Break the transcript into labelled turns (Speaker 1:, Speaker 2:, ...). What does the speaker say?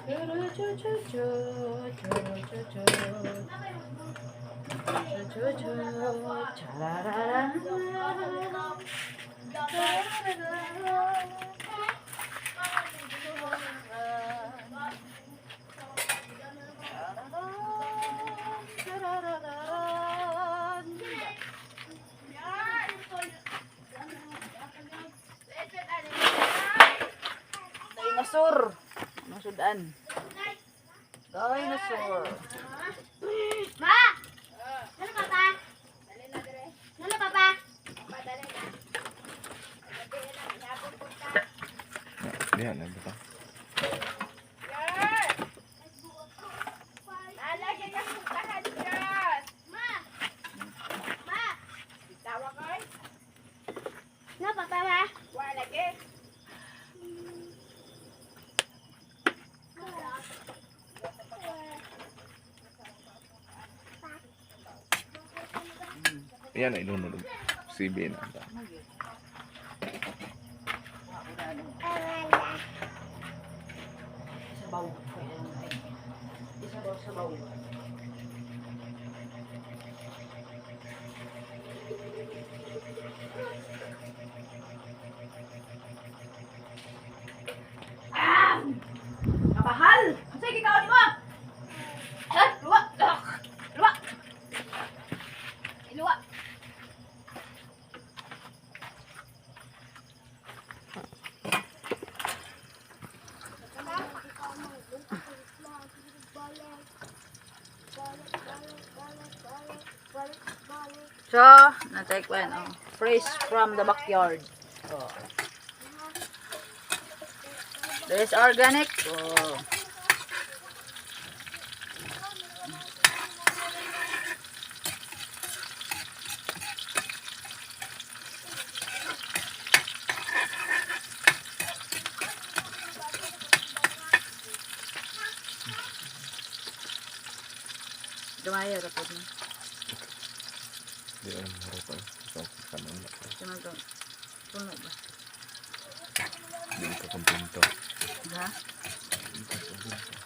Speaker 1: Chu chu chu chu chu chu chu chu chararara. Chararara. Chararara. Dinosaur. Ano sudan? Dinosaur.
Speaker 2: Ma! Ano, papa? Ano, papa?
Speaker 3: Diyan, ano ba?
Speaker 2: Ma! Ma! Ano, papa, ma?
Speaker 3: Yan ay inunod. CB na.
Speaker 1: Sabaw. Isabaw, sabaw. Ah! Kapahal! Sige, kaon mo! Ah, luwa! Ah, luwa! Luwa! So, natake one, oh. Fresh from the backyard. Oh. This organic. Oh. Dumaya rapod mo.
Speaker 3: Di alam harapan. Ito kanon na.
Speaker 1: Tunog. Tunog ba?
Speaker 3: Di ka kontento.
Speaker 1: Ha?
Speaker 3: Di ka kontento.